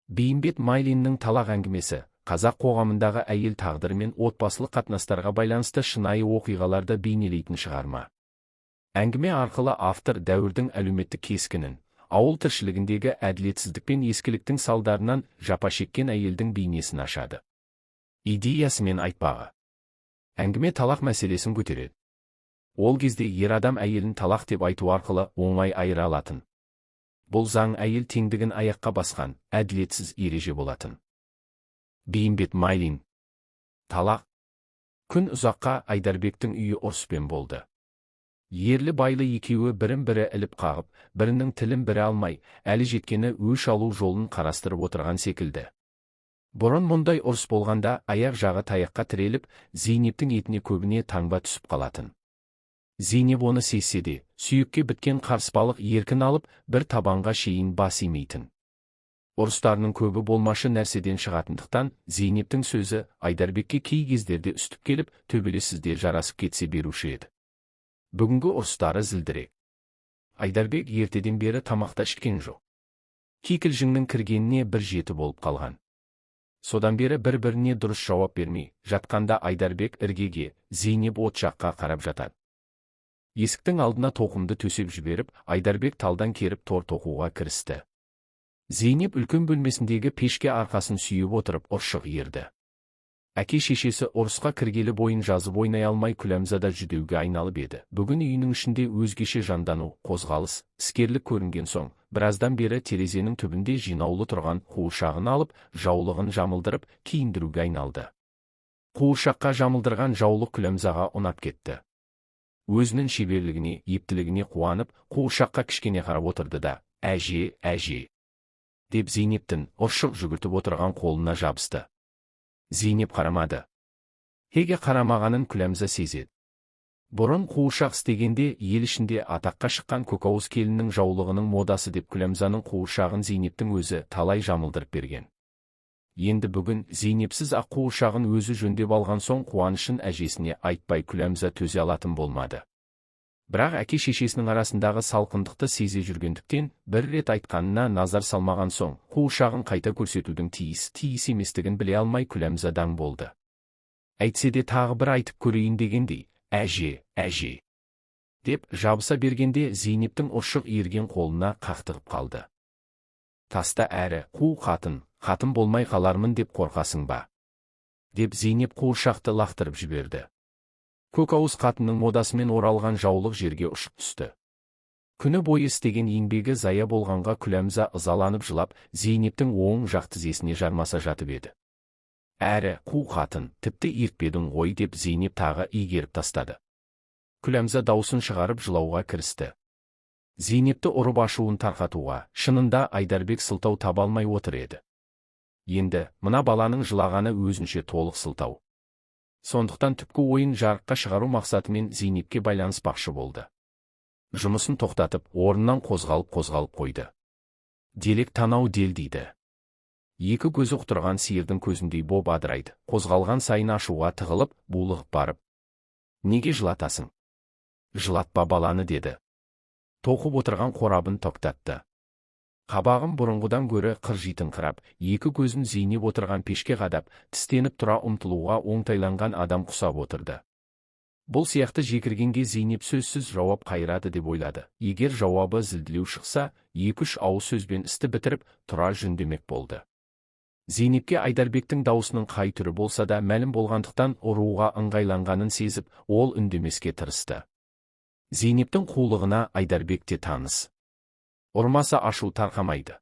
Бейімбет Майлиннің «Талақ» әңгімесі қазақ қоғамындағы әйел тағдыры мен отбасылық қатынастарға байланысты шынайы оқиғаларды бейнелейтін шығарма. Әңгіме арқылы автор дәуірдің әлеуметтік кескінін, ауыл тіршілігіндегі әділетсіздік пен ескіліктің салдарынан жапа шеккен әйелдің бейнесін ашады. Идеясы мен айтпағы. Әңгіме талақ мәселесін көтереді. Ол кезде ер адам әйелін талақ деп айту арқылы оңай айыра алатын. Бұл заң әйел теңдігін аяққа басқан әділетсіз ереже болатын. Бейімбет Майлин. «Талақ». Күн ұзаққа Айдарбектің үйі ұрыспен болды. Ерлі байлы екеуі бірін бірі іліп қағып, бірінің тілін бірі алмай, әлі жеткені өш алу жолын қарастырып отырған секілді. Бұрын мұндай ұрыс болғанда аяқ жағы таяққа тіреліп, Зейнептің етіне көбіне таңба түсіп қалатын. Зейнеп оны сезсе де, сүйекке біткен қарыспалық еркін алып, бір табанға шейін бас имейтін. Ұрыстарының көбі болмашы нәрседен шығатындықтан, Зейнептің сөзі Айдарбекке кей кездерде үстіп келіп, төбелессіз де жарасып кетсе беруші еді. Бүгінгі ұрыстары зілдірек. Айдарбек ертеден бері тамақ та ішкен жоқ. Кикілжіңнің кіргеніне бір жеті болып қалған. Содан бері бір-біріне дұрыс жауап бермей жатқанда Айдарбек іргеге, Зейнеп от жаққа қарап жатады. Есіктің алдына тоқымды төсеп жіберіп, Айдарбек талдан керіп тор тоқуға кірісті. Зейнеп үлкен бөлмесіндегі пешке арқасын сүйеп отырып ұршық иірді. Әке шешесі ұрысқа кіргелі бойын жазып ойнай алмай, Күләмза да жүдеуге айналып еді. Бүгін үйінің ішінде өзгеше жандану, қозғалыс, іскерлік көрінген соң, біраздан бері терезенің түбінде жинаулы тұрған қуыршағын алып, жаулығын жамылдырып, киіндіруге айналды. Қуыршаққа жамылдырған жаулық Күләмзаға ұнап кетті. Өзінің шеберлігіне, ептілігіне қуанып, қуыршаққа кішкене қарап отырды да, «Әже, әже!» деп Зейнептің ұршық жүгіртіп отырған қолына жабысты. Зейнеп қарамады. Неге қарамағанын Күләмза сезеді. Бұрын қуыршақ істегенде ел ішінде атаққа шыққан көкауыз келіннің жаулығының модасы деп Күләмзаның қуыршағын Зейнептің өзі талай жамылдырып берген. Енді бүгін Зейнепсіз ақ қуыршағын өзі жөндеп алған соң, қуанышын әжесіне айтпай Күләмза төзе алатын болмады. Бірақ әке шешесінің арасындағы салқындықты сезе жүргендіктен, бір рет айтқанына назар салмаған соң, қуыршағын қайта көрсетудің тиіс, тиіс еместігін біле алмай Күләмза даң болды. Әйтсе де тағы бір айтып көрейін дегендей, «Әже, әже!» деп жабыса бергенде Зейнептің ұршық иірген қолына қақтығып қалды. «Таста әрі, қу қатын, қатын болмай қалармын деп қорқасың ба?» деп Зейнеп қуыршақты лақтырып жіберді. Көк ауыз қатынның модасымен оралған жаулық жерге ұшып түсті. Күні бойы істеген еңбегі зая болғанға Күләмза ызаланып жылап, Зейнептің оң жақ тізесіне жармаса жатып еді. «Әрі, қу қатын, тіпті ертпедің ғой», деп Зейнеп тағы игеріп тастады. Күләмза даусын шығарып жылауға кірісті. Зейнепті ұрып ашуын тарқатуға, шынында, Айдарбек сылтау таба алмай отыр еді. Енді мына баланың жылағаны өзінше толық сылтау. Сондықтан түпкі ойын жарыққа шығару мақсатымен Зейнепке байланыспақшы болды. Жұмысын тоқтатып, орнынан қозғалып-қозғалып қойды. Делек танау делдиді. Екі көзі құтырған сиырдың көзіндей боп адырайды. Қозғалған сайын ашуға тығылып, булығып барып: «Неге жылатасың? Жылатпа баланы», – деді. Тоқып отырған қорабын тоқтатты. Қабағын бұрынғыдан гөрі қыржитыңқырап, екі көзін Зейнеп отырған пешке қадап, тістеніп тұра ұмтылуға оңтайланған адам құсап отырды. Бұл сияқты жекіргенге Зейнеп сөзсіз жауап қайырады деп ойлады. Егер жауабы зілділеу шықса, екі-үш ауыз сөзбен істі бітіріп, тұра жөндемек болды. Зейнепке Айдарбектің даусының қай түрі болса да мәлім болғандықтан, ұруға ыңғайланғанын сезіп, ол үндемеске тырысты. Зейнептің қулығына Айдарбек те таныс. Ұрмаса, ашу тарқамайды.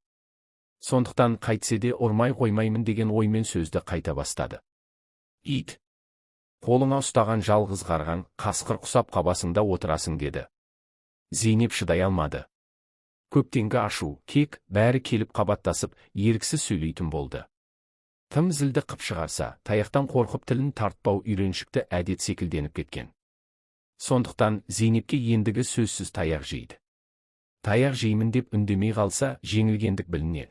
Сондықтан қайтсе де ұрмай қоймаймын деген оймен сөзді қайта бастады. «Ит! Қолыңа ұстаған жалғыз қарғаң қасқыр құсап қабасың да отырасың», – деді. Зейнеп шыдай алмады. Көптенгі ашу, кек, бәрі келіп қабаттасып, еріксіз сөйлейтін болды. Тым зілді қып шығарса, таяқтан қорқып тілін тартпау үйреншікті әдет секілденіп кеткен. Сондықтан Зейнепке ендігі сөзсіз таяқ жейді. Таяқ жеймін деп үндемей қалса, жеңілгендік білінеді.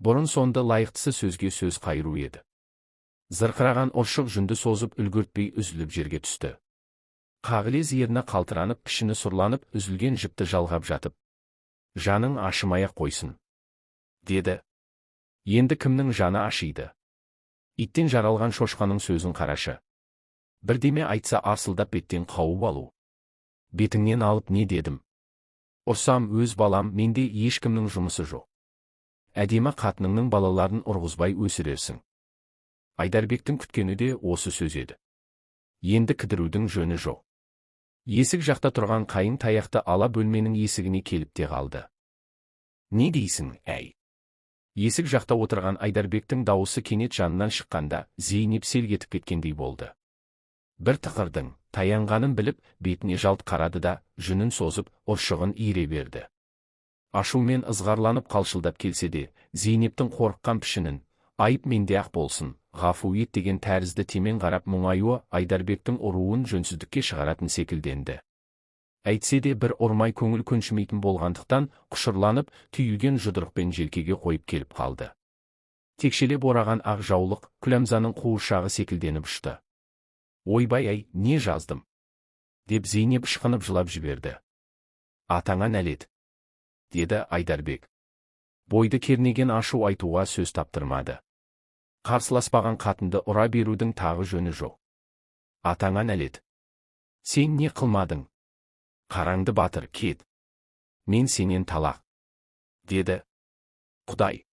Бұрын сонды лайықтысы сөзге сөз қайыру еді. Зырқыраған ұршық жүнді созып үлгіртпей үзіліп жерге түсті. Қағылез ерні қалтыранып, пішіні сұрланып, үзілген жіпті жалғап жатып: «Жаның ашымай-ақ қойсын», – деді. Енді кімнің жаны ашиды? Иттен жаралған шошқаның сөзін қарашы. Бірдеме айтса арсылдап беттен қауып алу. Бетіңнен алып не дедім? Ұрсам өз балам, менде ешкімнің жұмысы жоқ. Әдемі қатыныңның балаларын ұрғызбай өсірерсің. Айдарбектің күткені де осы сөз еді. Енді кідірудің жөні жоқ. Есік жақта тұрған қайың таяқты ала бөлменің есігіне келіп те қалды. Не дейсің, әй? Есік жақта отырған Айдарбектің дауысы кенет жанынан шыққанда, Зейнеп селк етіп кеткендей болды. Бір тықырдың таянғанын біліп, бетіне жалт қарады да, жүнін созып, ұршығын иіре берді. Ашумен ызғарланып қалшылдап келсе де, Зейнептің қорыққан пішінін, айып менде-ақ болсын, ғафу ет деген тәрізді темен қарап мұңаюы Айдарбектің ұруын жөнсіздікке шығаратын секілденді. Әйтсе де бір ұрмай көңіл көншімейтін болғандықтан, құшырланып, түйілген жұдырықпен желкеге қойып келіп қалды. Текшелеп ораған ақ жаулық Күләмзаның қуыршағы секілденіп ұшты. Ойбай-ай, не жаздым? Деп Зейнеп ышқынып жылап жіберді. Атаңа нәлет, деді Айдарбек. Бойды кернеген ашу айтуға сөз таптырмады. Қарсыласпаған қатынды ұра берудің тағы жөні жоқ. Атаңа нәлет. Сен не қылмадың? Қараңды батыр, кет. Мен сенен талақ. Деді. Құдай.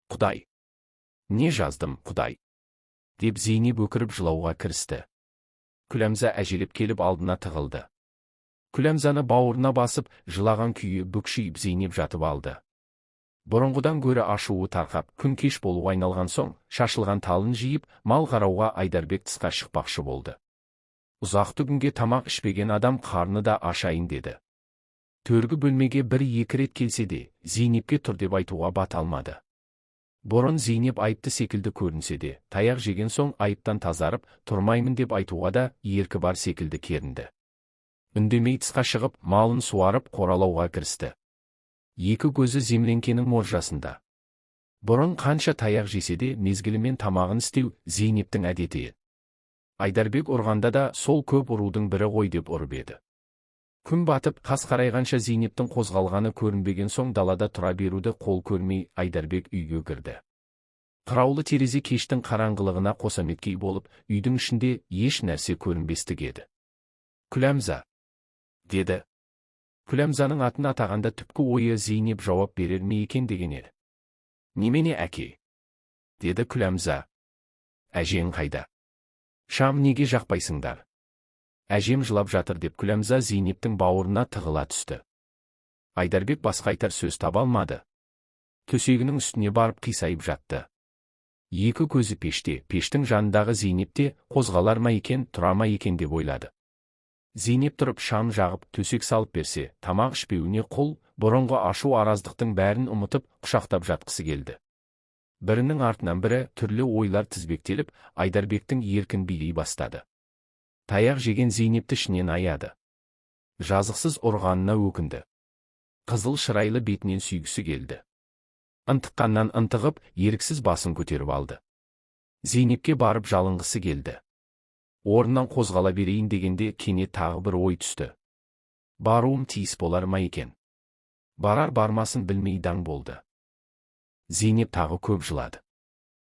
Құдай. Не жаздым, Құдай? Деп Зейнеп өкіріп жылауға кірісті. Күләмза әжелеп келіп алдына тығылды. Күләмзаны бауырына басып, жылаған күйі бүкшиіп Зейнеп жатып алды. Бұрынғыдан гөрі ашуы тарқап, күн кеш болуға айналған соң, шашылған талын жиып, мал қарауға Айдарбек тысқа шықпақшы болды. Ұзақты күнге тамақ ішпеген адам қарны да ашайын деді. Төргі бөлмеге бір-екі рет келсе де, Зейнепке тұр деп айтуға бата алмады. Бұрын Зейнеп айыпты секілді көрінсе де, таяқ жеген соң айыптан тазарып, тұрмаймын деп айтуға да еркі бар секілді керінді. Үндемей тысқа шығып, малын суарып қоралауға кірісті. Екі көзі земленкенің моржасында. Бұрын қанша таяқ жесе де, мезгілімен тамағын істеу Зейнептің әдеті еді. Айдарбек ұрғанда да сол көп ұрудың бірі ғой деп ұрып еді. Күн батып, қас қарайғанша Зейнептің қозғалғаны көрінбеген соң далада тұра беруді қол көрмей Айдарбек үйге кірді. Қыраулы терезе кештің қараңғылығына қосаметкей болып, үйдің ішінде еш нәрсе көрінбестік еді. Күләмза, деді. Күләмзаның атын атағанда түпкі ойы Зейнеп жауап берер ме екен деген еді. Немене әке? Деді Күләмза. Әжең қайда? Шам неге жақпайсыңдар? Әжем жылап жатыр деп Күләмза Зейнептің бауырына тығыла түсті. Айдарбек басқа айтар сөз таба алмады. Төсегінің үстіне барып қисайып жатты. Екі көзі пеште, пештің жанындағы Зейнепте қозғалар ма екен, тұра ма екен деп ойлады. Зейнеп тұрып шам жағып, төсек салып берсе, тамақ ішпеуіне құл, бұрынғы ашу араздықтың бәрін ұмытып, құшақтап жатқысы келді. Бірінің артынан бірі түрлі ойлар тізбектеліп, Айдарбектің еркін билей бастады. Таяқ жеген Зейнепті ішінен аяды. Жазықсыз ұрғанына өкінді. Қызыл шырайлы бетінен сүйгісі келді. Ынтыққаннан ынтығып, еріксіз басын көтеріп алды. Зейнепке барып жалынғысы келді. Орнынан қозғала берейін дегенде кенет тағы бір ой түсті. Баруым тиіс болар ма екен? Барар бармасын білмей даң болды. Зейнеп тағы көп жылады.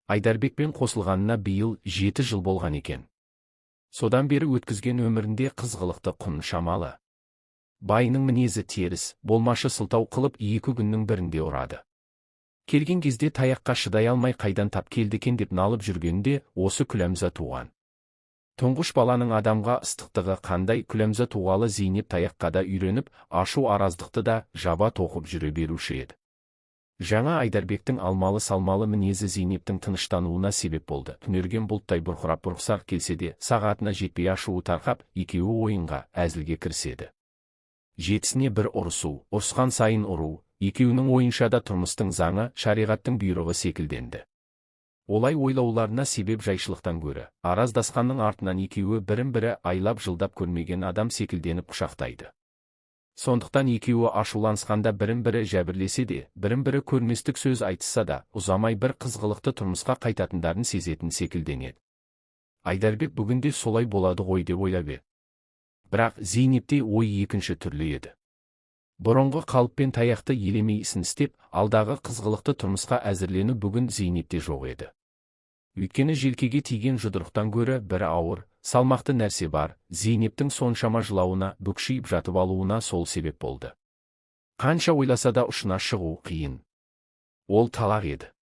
Айдарбекпен қосылғанына биыл 7 жыл болған екен. Содан бері өткізген өмірінде қызғылықты құн шамалы. Байының мінезі теріс, болмашы сылтау қылып 2 күннің бірінде ұрады. Келген кезде таяққа шыдай алмай қайдан тап келді екен деп налып жүргенде осы Күләмза туған. Тұңғыш баланың адамға ыстықтығы қандай Күләмза туғалы Зейнеп таяққа да үйреніп, ашу араздықты да жаба тоқып жүре беруші еді. Жаңа Айдарбектің алмалы-салмалы мінезі Зейнептің тыныштануына себеп болды. Түнерген бұлттай бұрқырап бұрқсақ келсе де, сағатына жетпей ашуы тарқап, екеуі ойынға, әзілге кіріседі. Жетісіне бір ұрысу, ұрысқан сайын ұру, екеуінің ойынша да тұрмыстың заңы, шариғаттың бұйрығы секілденді. Олай ойлауларына себеп жайшылықтан гөрі, араздасқанның артынан екеуі бірін-бірі айлап жылдап көрмеген адам секілденіп құшақтайды. Сондықтан екеуі ашуланысқанда бірін-бірі жәбірлесе де, бірін-бірі көрместік сөз айтысса да, ұзамай бір қызғылықты тұрмысқа қайтатындарын сезетін секілденеді. Айдарбек бүгінде солай болады ғой деп ойлап еді. Бірақ Зейнепте ой екінші түрлі еді. Бұрынғы қалыппен таяқты елемей ісін істеп, алдағы қызғылықты тұрмысқа әзірлену бүгін Зейнепте жоқ еді. Өйткені желкеге тиген жұдырықтан гөрі бір ауыр, салмақты нәрсе бар, Зейнептің соншама жылауына, бүкшиіп жатып алуына сол себеп болды. Қанша ойласа да ұшына шығу қиын. Ол талақ еді.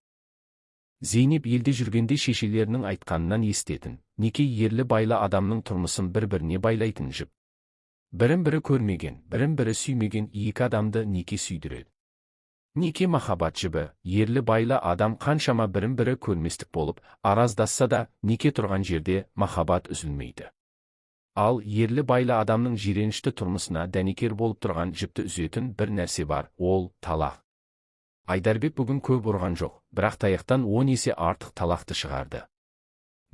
Зейнеп елде жүргенде шешелерінің айтқанынан естетін, неке ерлі байлы адамның тұрмысын бір-біріне байлайтын жіп. Бірін-бірі көрмеген, бірін-бірі сүймеген екі адамды неке сүйдіреді. Неке махаббат жібі, ерлі байлы адам қаншама бірін-бірі көрместік болып, араздасса да, неке тұрған жерде махаббат үзілмейді. Ал ерлі байлы адамның жиренішті тұрмысына дәнекер болып тұрған жіпті үзетін бір нәрсе бар, ол талақ. Айдарбек бүгін көп ұрған жоқ, бірақ таяқтан 10 есе артық талақты шығарды.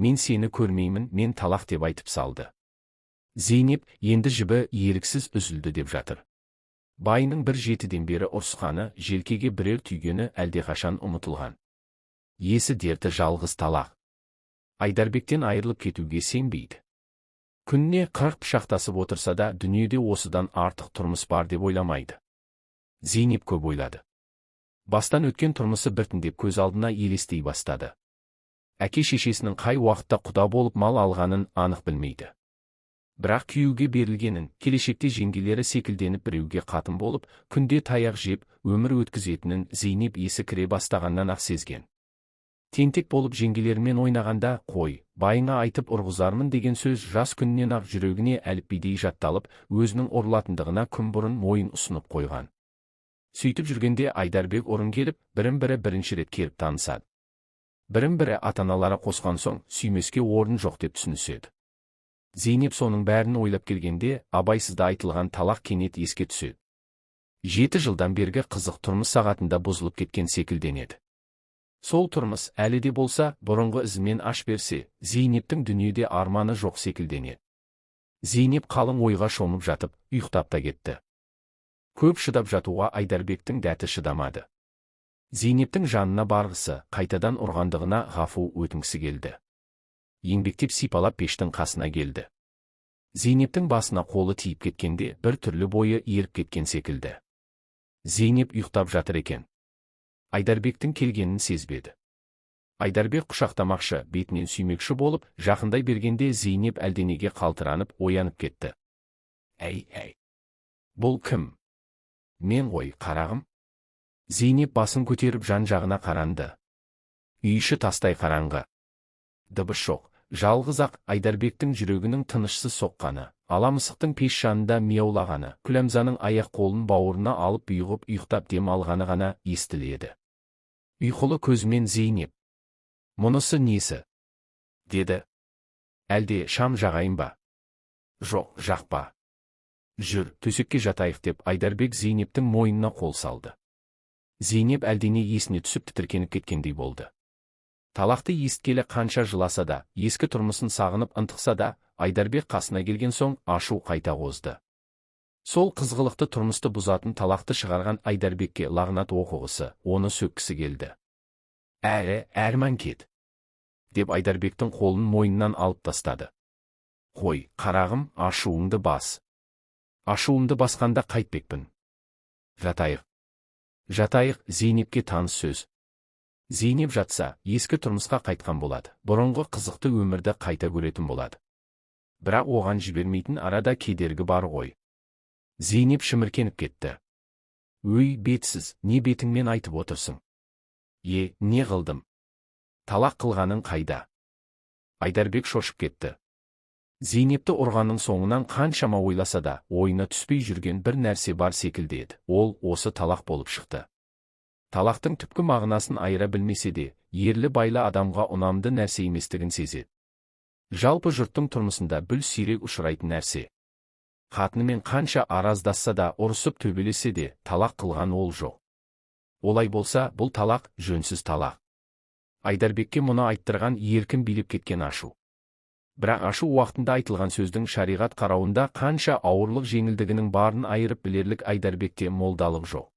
Мен сені көрмеймін, мен талақ деп айтып салды. Зейнеп енді жібі еріксіз үзілді деп жатыр. Байының бір жетіден бері ұрысқаны, желкеге бірер түйгені әлдеқашан ұмытылған. Есі дерті жалғыз талақ. Айдарбектен айырылып кетуге сенбейді. Күніне 40 пышақтасып отырса да, дүниеде осыдан артық тұрмыс бар деп ойламайды. Зейнеп көп ойлады. Бастан өткен тұрмысы біртіндеп көз алдына елестей бастады. Әке шешесінің қай уақытта құда болып мал алғанын анық білмейді. Бірақ күйеуге берілгенін, келешекте жеңгелері секілденіп біреуге қатын болып, күнде таяқ жеп, өмір өткізетінін Зейнеп есі кіре бастағаннан ақ сезген. Тентек болып жеңгелерімен ойнағанда, қой, байыңа айтып ұрғызармын деген сөз жас күнінен ақ жүрегіне әліпбидей жатталып, өзінің ұрылатындығына күн бұрын мойын ұсынып қойған. Сөйтіп жүргенде Айдарбек ұрын келіп, бірін-бірі бірінші рет келіп танысады. Бірін-бірі ата-аналары қосқан соң, сүймеске орын жоқ деп түсініседі. Зейнеп соның бәрін ойлап келгенде, абайсызда айтылған талақ кенет еске түседі. 7 жылдан бергі қызық тұрмыс сағатында бұзылып кеткен секілденеді. Сол тұрмыс әлі де болса, бұрынғы ізімен аш берсе, Зейнептің дүниеде арманы жоқ секілденеді. Зейнеп қалың ойға шомып жатып, ұйықтап та кетті. Көп шыдап жатуға Айдарбектің дәті шыдамады. Зейнептің жанына барғысы, қайтадан ұрғандығына ғафу өтінгісі келді. Еңбектеп сипалап пештің қасына келді. Зейнептің басына қолы тиіп кеткенде бір түрлі бойы еріп кеткен секілді. Зейнеп ұйықтап жатыр екен. Айдарбектің келгенін сезбеді. Айдарбек құшақтамақшы, бетінен сүймекші болып, жақындай бергенде Зейнеп әлденеге қалтыранып оянып кетті. Әй, әй. Бұл кім? Мен ғой, қарағым. Зейнеп басын көтеріп жан-жағына қаранды. Үй іші тастай қараңғы. Дыбыс жоқ. Жалғыз-ақ Айдарбектің жүрегінің тынышсыз соққаны, ала мысықтың пеш жанында мияулағаны, Күләмзаның аяқ қолын бауырына алып бұйығып ұйықтап дем алғаны ғана естіледі. Ұйқылы көзімен Зейнеп: "Мұнысы несі?" деді. "Әлде шам жағайын ба?" "Жоқ, жақпа. Жүр, төсекке жатайық" деп Айдарбек Зейнептің мойнына қол салды. Зейнеп әлдене есіне түсіп тітіркеніп кеткендей болды. Талақты есіткелі қанша жыласа да, ескі тұрмысын сағынып ынтықса да, Айдарбек қасына келген соң ашу қайта қозды. Сол қызғылықты тұрмысты бұзатын талақты шығарған Айдарбекке лағнат оқығысы, оны сөккісі келді. "Әрі, әрман кет" деп Айдарбектің қолын мойнынан алып тастады. "Қой, қарағым, ашуыңды бас. Ашуымды басқанда қайтпекпін. Жатайық." Жатайық, Зейнепке таныс сөз. Зейнеп жатса, ескі тұрмысқа қайтқан болады, бұрынғы қызықты өмірді қайта көретін болады. Бірақ оған жібермейтін арада кедергі бар ғой. Зейнеп шіміркеніп кетті. "Өй, бетсіз, не бетіңмен айтып отырсың? Е, не қылдым? Талақ қылғаның қайда?" Айдарбек шошып кетті. Зейнепті ұрғанның соңынан қаншама ойласа да, ойына түспей жүрген бір нәрсе бар секілді еді. Ол осы талақ болып шықты. Талақтың түпкі мағынасын айыра білмесе де, ерлі байлы адамға ұнамды нәрсе еместігін сезеді. Жалпы жұрттың тұрмысында бүл сирек ұшырайтын нәрсе. Қатынымен қанша араздасса да, ұрысып төбелесе де, талақ қылған ол жоқ. Олай болса, бұл талақ жөнсіз талақ. Айдарбекке мұны айттырған еркін билеп кеткен ашу. Бірақ ашу уақытында айтылған сөздің шариғат қарауында қанша ауырлық жеңілдігінің барын айырып білерлік Айдарбекте молдалық жоқ.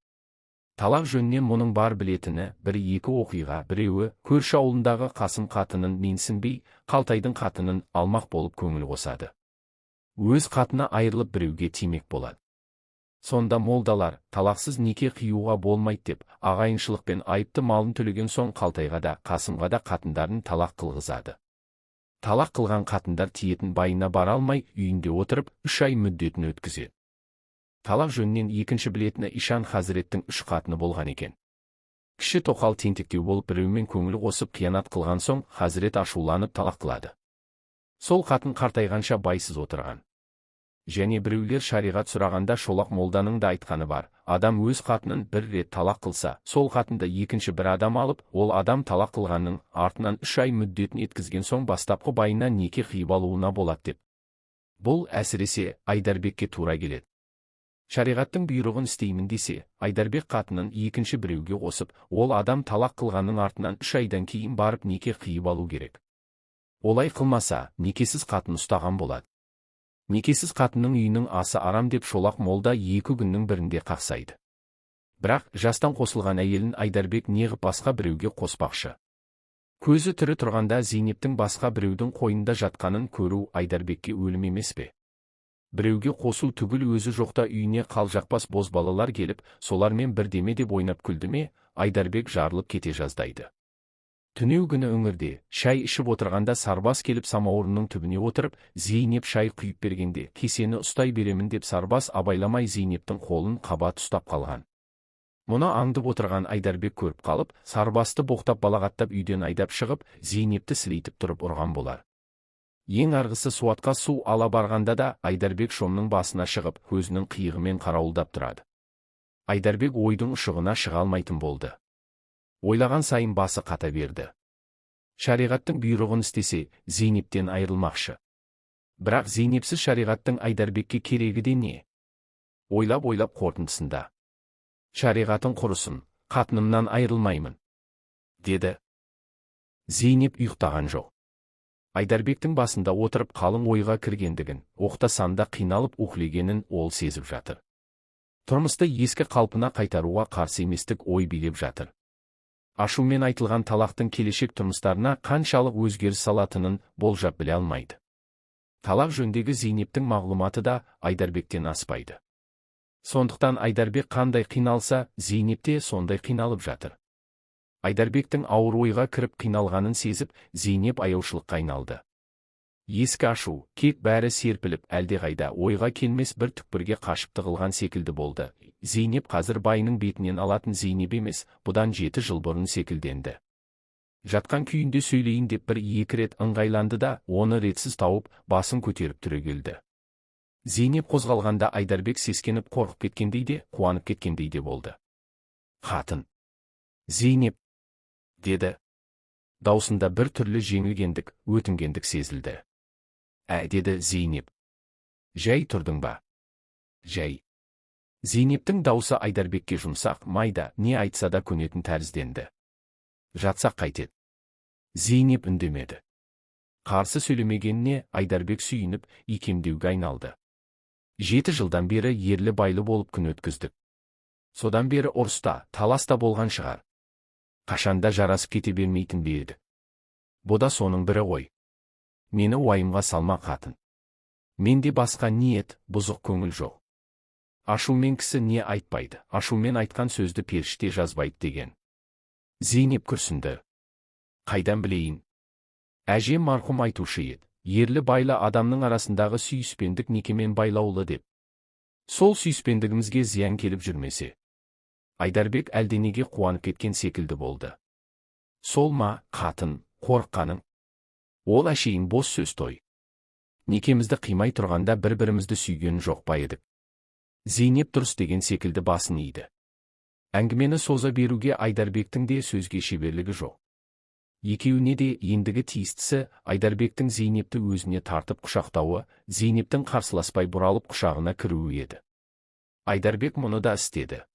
Талақ жөнінен мұның бар білетіні бір-екі оқиға, біреуі көрші ауылындағы Қасым қатынын менсінбей, Қалтайдың қатынын алмақ болып көңіл қосады. Өз қатыны айырылып біреуге тимек болады. Сонда молдалар, талақсыз неке қиюға болмайды деп, ағайыншылықпен айыпты малын төлеген соң Қалтайға да, Қасымға да қатындарын талақ қылғызады. Талақ қылған қатындар тиетін байына бара алмай, үйінде отырып, 3 ай мүддетін өткізеді. Талақ жөнінен екінші білетіні Ишан хазіреттің 3 қатыны болған екен. Кіші тоқал тентектеу болып біреумен көңіл қосып қиянат қылған соң, хазірет ашуланып талақ қылады. Сол қатын қартайғанша байсыз отырған. Және біреулер шариғат сұрағанда Шолақ молданың да айтқаны бар. Адам өз қатынын бір рет талақ қылса, сол қатынды екінші бір адам алып, ол адам талақ қылғанның артынан 3 ай мүддетін еткізген соң бастапқы байына неке қиып алуына болады деп. Бұл әсіресе Айдарбекке тура келеді. Шариғаттың бұйрығын істеймін десе, Айдарбек қатынын екінші біреуге қосып, ол адам талақ қылғанның артынан 3 айдан кейін барып неке қиып алу керек. Олай қылмаса, некесіз қатын ұстаған болады. Некесіз қатынның үйінің асы арам деп Шолақ молда 2 күннің бірінде қақсайды. Бірақ жастан қосылған әйелін Айдарбек неғып басқа біреуге қоспақшы. Көзі тірі тұрғанда Зейнептің басқа біреудің қойнында жатқанын көру Айдарбекке өлім емес пе? Біреуге қосу түгіл өзі жоқта үйіне қалжақпас бозбалалар келіп, солармен бірдеме деп ойнап күлді ме, Айдарбек жарылып кете жаздайды. Түнеу күні өңірде шай ішіп отырғанда Сарбас келіп самауырынның түбіне отырып, Зейнеп шай құйып бергенде, кесені ұстай беремін деп Сарбас абайламай Зейнептің қолын қабат ұстап қалған. Мұны аңдып отырған Айдарбек көріп қалып, Сарбасты боқтап балағаттап үйден айдап шығып, Зейнепті сілейтіп тұрып ұрған болар. Ең арғысы суатқа су ала барғанда да Айдарбек шомның басына шығып, көзінің қиығымен қарауылдап тұрады. Айдарбек ойдың ұшығына шыға алмайтын болды. Ойлаған сайын басы қата берді. Шариғаттың бұйрығын істесе, Зейнептен айырылмақшы. Бірақ Зейнепсіз шариғаттың Айдарбекке керегі де не? Ойлап-ойлап қорытындысында. Шариғатың құрысын, қатынымнан айырылмаймын, деді. Зейнеп ұйықтаған жоқ. Айдарбектің басында отырып қалың ойға кіргендігін, оқта-санда қиналып уһлегенін ол сезіп жатыр. Тұрмысты ескі қалпына қайтаруға қарсы еместік ой билеп жатыр. Ашумен айтылған талақтың келешек тұрмыстарына қаншалық өзгеріс салатынын болжап біле алмайды. Талақ жөндегі Зейнептің мағлұматы да Айдарбектен аспайды. Сондықтан Айдарбек қандай қиналса, Зейнеп те сондай қиналып жатыр. Айдарбектің ауыр ойға кіріп қиналғанын сезіп, Зейнеп аяушылыққа айналды. Ескі ашу, кек бәрі серпіліп, әлдеқайда ойға келмес бір түкпірге қашып тығылған секілді болды. Зейнеп қазір байының бетінен алатын Зейнеп емес, бұдан 7 жыл бұрын секілденді. Жатқан күйінде сөйлейін деп бір-екі рет ыңғайланды да, оны ретсіз тауып, басын көтеріп түрегелді. Зейнеп қозғалғанда Айдарбек сескеніп қорқып кеткендей де, қуанып кеткендей де болды. Қатын. Зейнеп, деді. Даусында бір түрлі жеңілгендік, өтінгендік сезілді. Ә, деді Зейнеп. Жай тұрдың ба? Жай. Зейнептің даусы Айдарбекке жұмсақ, майда, не айтса да көнетін тәрізденді. Жатсақ қайтеді. Зейнеп үндемеді. Қарсы сөйлемегеніне Айдарбек сүйініп, икемдеуге айналды. 7 жылдан бері ерлі-байлы болып күн өткіздік. Содан бері ұрыста, таласта болған шығар. Қашанда жарасып кете бермейтін бе еді. Бұ да соның бірі ғой. Мені уайымға салма қатын. Менде басқа ниет, бұзық көңіл жоқ. Ашумен кісі не айтпайды, ашумен айтқан сөзді періште жазбайды деген. Зейнеп күрсінді. Қайдан білейін? Әжем марқұм айтушы еді, ерлі-байлы адамның арасындағы сүйіспендік некемен байлаулы деп. Сол сүйіспендігімізге зиян келіп жүрмесе. Айдарбек әлденеге қуанып кеткен секілді болды. Сол ма, қатын, қорыққаның? Ол әшейін бос сөз той. Некемізді қимай тұрғанда бір-бірімізді сүйген жоқ па едік? Зейнеп дұрыс деген секілді басын иді. Әңгімені соза беруге Айдарбектің де сөзге шеберлігі жоқ. Екеуіне де ендігі тиістісі Айдарбектің Зейнепті өзіне тартып құшақтауы, Зейнептің қарсыласпай бұралып құшағына кіруі еді. Айдарбек мұны да істеді.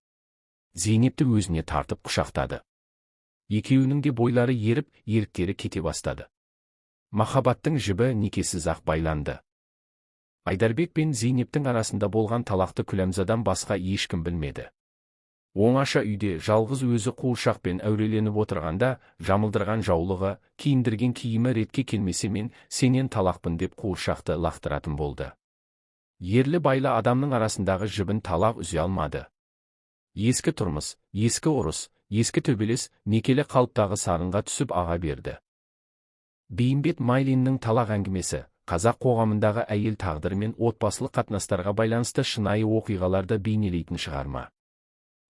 Зейнепті өзіне тартып құшақтады. Екеуінің де бойлары еріп, еріктері кете бастады. Махаббаттың жібі некесіз-ақ байланды. Айдарбек пен Зейнептің арасында болған талақты Күләмзадан басқа ешкім білмеді. Оңаша үйде жалғыз өзі қуыршақпен әуреленіп отырғанда, жамылдырған жаулығы, киіндірген киімі ретке келмесе мен сенен талақпын деп қуыршақты лақтыратын болды. Ерлі-байлы адамның арасындағы жібін талақ үзе алмады. Ескі тұрмыс, ескі ұрыс, ескі төбелес некелі қалыптағы сарынға түсіп аға берді. Бейімбет Майлиннің «Талақ әңгімесі» қазақ қоғамындағы әйел тағдыры мен отбасылық қатынастарға байланысты шынайы оқиғаларды бейнелейтін шығарма.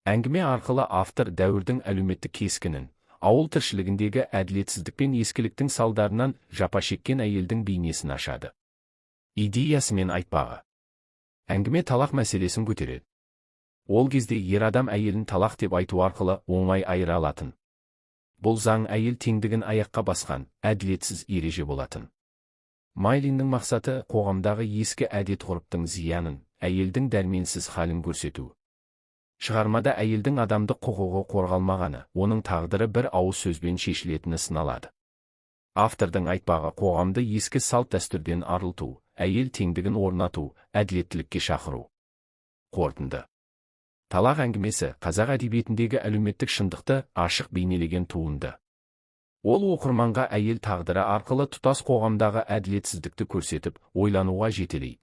Әңгіме арқылы автор дәуірдің әлеуметтік кескінін, ауыл тіршілігіндегі әділетсіздік пен ескіліктің салдарынан жапа шеккен әйелдің бейнесін ашады. Идеясы мен айтпағы. Әңгіме талақ мәселесін көтереді. Ол кезде ер адам әйелін талақ деп айту арқылы оңай айыра алатын. Бұл заң әйел теңдігін аяққа басқан, әділетсіз ереже болатын. Майлиннің мақсаты қоғамдағы ескі әдет-ғұрыптың зиянын, әйелдің дәрменсіз халін көрсету. Шығармада әйелдің адамдық құқығы қорғалмағаны, оның тағдыры бір ауыз сөзбен шешілетіні сыналады. Автордың айтпағы: қоғамды ескі салт-дәстүрден арылту, әйел теңдігін орнату, әділеттілікке шақыру. Қорытынды. «Талақ әңгімесі» қазақ әдебиетіндегі әлеуметтік шындықты ашық бейнелеген туынды. Ол оқырманға әйел тағдыры арқылы тұтас қоғамдағы әділетсіздікті көрсетіп, ойлануға жетелейді.